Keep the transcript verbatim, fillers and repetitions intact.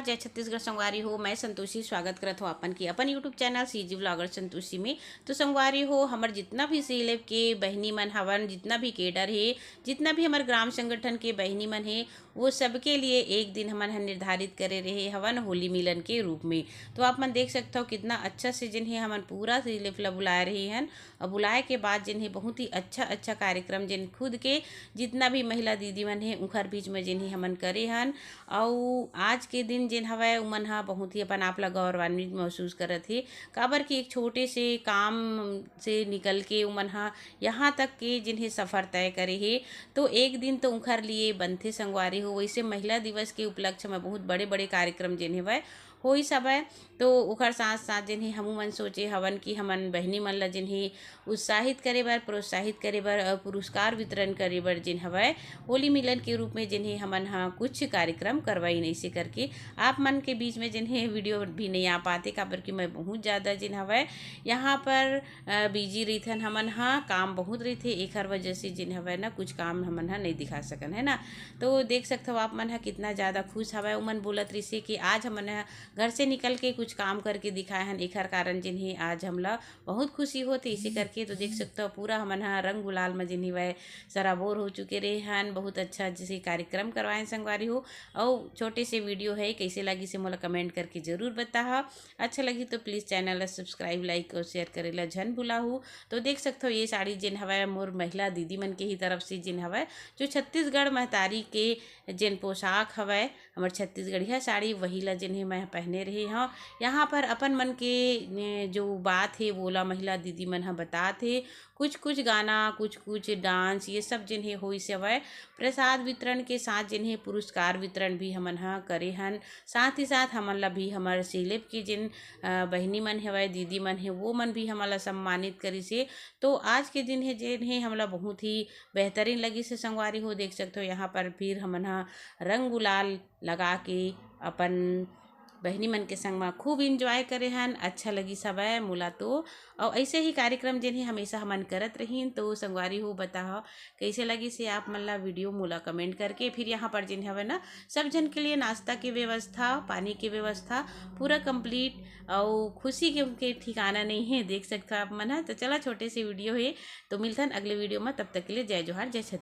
जय छत्तीसगढ़ संगवारी हो, मैं संतोषी स्वागत करत हो आपन की अपन YouTube channel CG blogger Santoshi में। तो संगवारी हो, हमर जितना भी सीलेब के बहिनी मन हवन, जितना भी केडर हे, जितना भी हमर ग्राम संगठन के बहिनी मन हे, वो सबके लिए एक दिन हमन ह निर्धारित करे रहे हवन होली मिलन के रूप में। तो आप मन देख सकथव कितना अच्छा से जिन हे हमन पूरा सीलेब ला बुलाए रहे हन, और बुलाए के बाद जिन हे बहुत ही अच्छा अच्छा कार्यक्रम जिन खुद के जितना भी महिला दीदी मन हे उखर बीच में जिन हे हमन करे हन। अउ आज के दिन जिन हवय उमन ह बहुत ही अपन आप ला गौरवान्वित महसूस करत हे, काबर कि एक छोटे से काम से निकल के उमन ह यहाँ तक के जिन हे सफर तय करे हे। तो एक दिन तो उखर लिए बनथे संगवारी हो। वैसे महिला दिवस के उपलक्ष्य में बहुत बड़े बड़े कार्यक्रम जिन हवय होइस हवय। तो ओखर साथ साथ जिन हे हमू मन सोचे हवन कि हमन बहिनी मन ला जिन हे उत्साहित करे बर, प्रोत्साहित करे बर और पुरस्कार वितरण करे बर जिन हवय होली मिलन के रूप में जिन हे हमन ह कुछ कार्यक्रम करवाइन। ऐसे करके आप मन के बीच में जिन हे वीडियो भी नहीं आ पाते, काबर कि मैं बहुत ज़्यादा जिन हवय यहाँ पर बिजी रहिथन हमन ह, काम बहुत रहिथे, एखर वजह से जिन हवय ना कुछ काम हमन ह नहीं दिखा सकन, है ना। तो देख सकथव आप मन ह कितना ज़्यादा खुश हवय। उमन बोलत रहिसे कि आज हमन ह घर से निकल के कुछ काम करके दिखाए हन, एखर कारण जिन हे आज हमला बहुत खुशी होत हे। इसे करके तो देख सकथव पूरा हमन ह रंग गुलाल म जिन हवय सराबोर हो चुके रहे हन। बहुत अच्छा जैसे कार्यक्रम करवाए हन संगवारी हो। अउ छोटे से वीडियो है, कैसे लगिस हे मोला कमेंट करके जरूर बताहा। अच्छा लगी तो प्लीज चैनल ला सब्सक्राइब, लाइक और शेयर करे ला झन भुलाहू। तो देख सकथव ये साड़ी जिन हवय मोर महिला दीदी मन के ही तरफ से जिन हवय, जो छत्तीसगढ़ महतारी के जिन पोशाक हवय हमर छत्तीसगढ़िया साड़ी, वही ला जिन हे मैं पहने रहे हव। यहाँ पर अपन मन के ने जो बात हे वोला महिला दीदी मन ह बतात हे। कुछ कुछ गाना, कुछ कुछ डांस, ये सब जिन हे होइस हवय। प्रसाद वितरण के साथ जिन हे पुरस्कार वितरण भी हमन ह करे हन। साथ ही साथ हमन ला भी हमर सीलेब के जिन अ, बहिनी मन हवय, दीदी मन हे, वो मन भी हमन ला सम्मानित करिस हे। तो आज के दिन हे जेन हे हमला बहुत ही बेहतरीन लगिस हे संगवारी हो। देख सकथव यहाँ पर फिर हमन ह रंग गुलाल लगा के अपन बहिनी मन के संग म खूब एंजॉय करे हन। अच्छा लगिस हवय मोला तो। अउ ऐसे ही कार्यक्रम जेन हे हमेशा हमन करत रहिन। तो संगवारी हो बताहव कैसे लगिस हे आप मन ला वीडियो, मोला कमेंट करके। फिर यहाँ पर जेन हवय ना सब झन के लिए नाश्ता के व्यवस्था, पानी के व्यवस्था पूरा कंप्लीट अउ खुशी के उनके ठिकाना नहीं हे, देख सकथव आप मन ह। तो चला छोटे से वीडियो हे, तो मिलथन अगले वीडियो में, तब तक के लिए जय जोहार, जय छत्तीसगढ़।